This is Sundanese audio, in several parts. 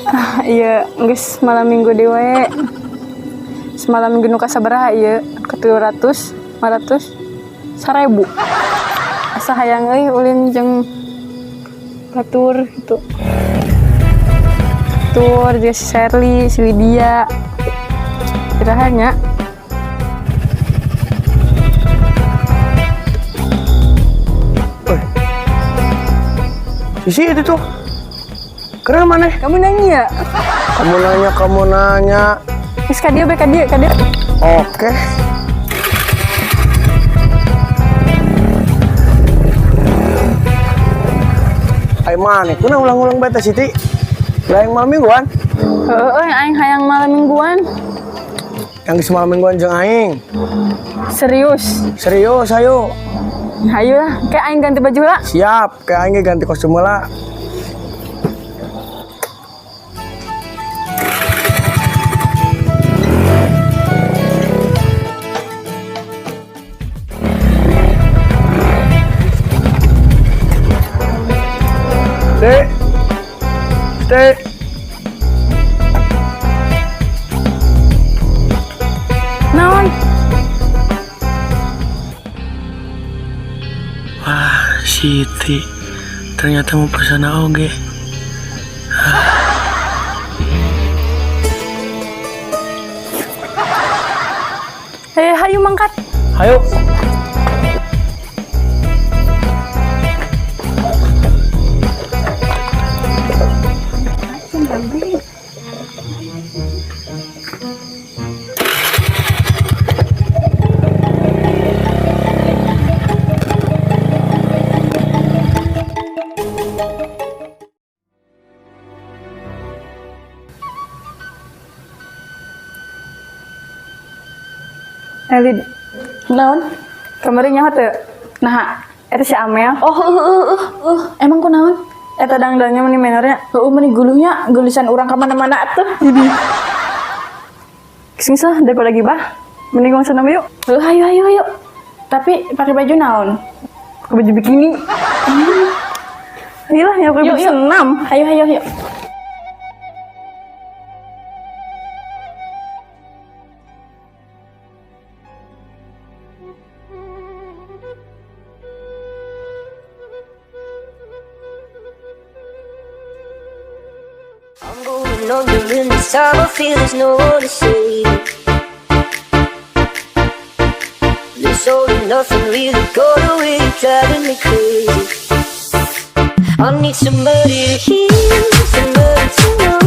Ah, iya, geus malam minggu deui we. Semalam minggu nu kasabaraha ieu? Ka 300, 500, 1000. Asa hayang euy ulin jeung batur gitu. Tur jeung si Sherly, si Widya. Iraha nya. Woi. Sisi itu tuh. Keren mana? Kamu nanya ya? Kamu nanya, kamu nanya. Geus ka dieu bae, ka dieu, ka dieu. Oke. Ai mana? Kuna ulang-ulang beta Siti. Lah yang malam mingguan. Heeh, aing hayang malam mingguan. Yang geus malam mingguan jeung aing. Serius. Serius, ayo. Hayu lah, kayak aing ganti baju lah. Siap, kayak aing ge ganti kostum lah. Stay. Stay. Naon? Wah, Siti. Ternyata mau pesan oge. Eh, hayu mangkat. Ayo. Eh, Lid. Naon? Kemarin nyaho teu? Nah, Eta si Amel. oh emang kunaon? Eta dangdannya meni menornya. Heueuh, meni guluhnya, geulisan urang ka mana-mana atuh. Geus lah daripada gibah. Mending ngomong senam yuk. Heueuh, hayu hayu hayu. Tapi pakai baju naon? Ke baju bikini. Ayolah, ya pakai Yuk, baju yuk. senam. Hayu hayu hayu. I'm going under in this time. I feel there's no one to save me. This all and nothing really got away, driving me crazy. I need somebody to hear, somebody to know,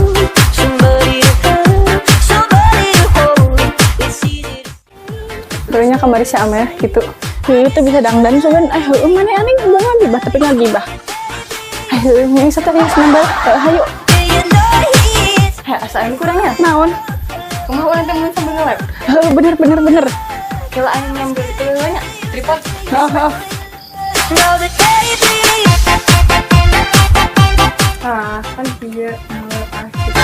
somebody to have, somebody to hold. It's easy to Barunya kamari si Amel gitu. Heueuh, teu bisa dangdan sugan. Eh, heueuh, maneh aneh embung ngagibah tapi ngagibah. Eh, heueuh, ini satu ya senam balik. Heueuh, hayu. say you're not here. Heh, asa aing kurang ya? Naon? Kumaha urang teh mun sambil nge-lab? Heueuh, bener bener bener. Kela aing ngambil itu banyak tripod. Heeh, heeh. Know that baby. Ah, kan kieu nge-lab asik.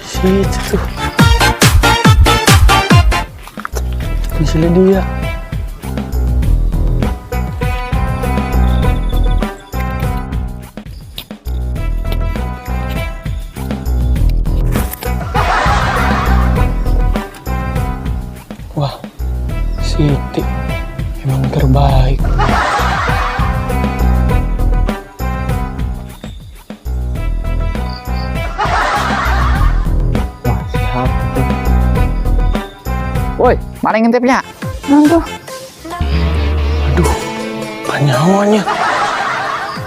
Siti tuh. Di sini dia. Wah, Siti emang terbaik. Wah, siap tuh. Woi, mana ngintipnya? Naon tuh? Aduh, panyawanya.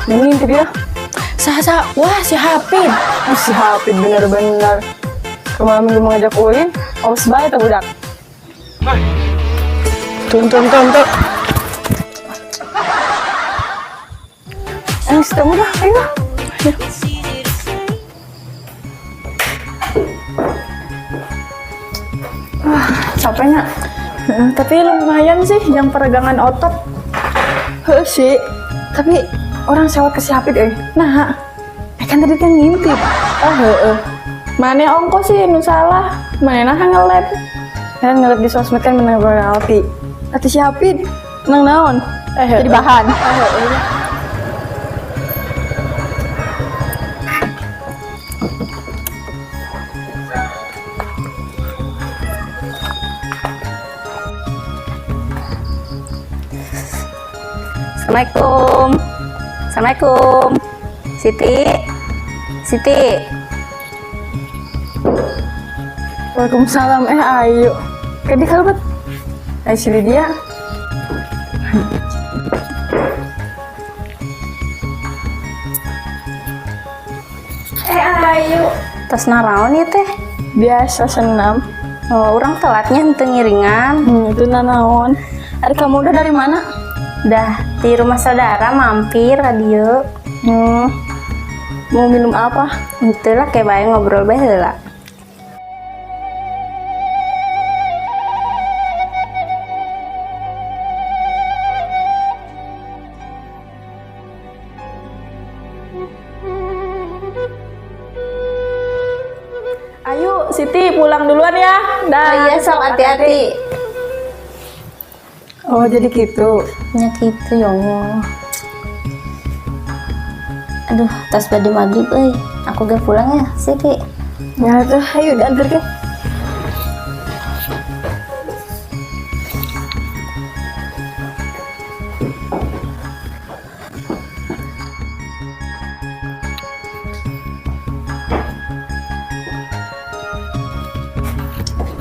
Ini ngintip ya. Saha saha? Wah, si Hapid. Oh, si Hapid bener-bener. Kemarin minggu mengajak ulin, awas bae teh budak. Tun tun tun tun. Eh, sudah mudah, ayo. It's easy to say. Capeknya. Heeh, tapi lumayan sih yang peregangan otot. Heueuh sih. Tapi Urang sewot ke si Hapid euy. Nah, Eh, kan tadi kan ngintip. Oh heeh. Maneh ongko sih nu salah. Maneh nah nge-lab. Kan nge di sosmed kan menang royalti. Atuh si Hapid menang naon? Eh, Jadi bahan. Assalamualaikum. Assalamualaikum. Siti. Siti. Waalaikumsalam. Eh, ayo. Kadi kalbat. Ayo si Lydia. Eh, ayo. Tos naraon ieu teh? Biasa senam. Oh, urang telatnya henteu ngiringan. Itu nanaon. Ari kamu udah dari mana? Dah di rumah saudara mampir ka dieu. Mau minum apa? Henteu lah, kayak bae ngobrol bae heula. Ayo, Siti pulang duluan ya. Dah. Oh iya, sok hati-hati. Oh, jadi gitu. Nya kitu, ya Allah. Aduh, tos bade maghrib euy. Aku gak pulang ya, Siti. Ya tuh, ayo diantarkan.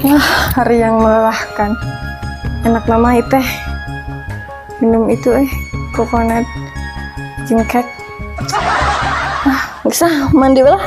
Wah, hari yang melelahkan. Enak nama teh. Minum itu coconut jengkek. Ah, bisa mandi lah.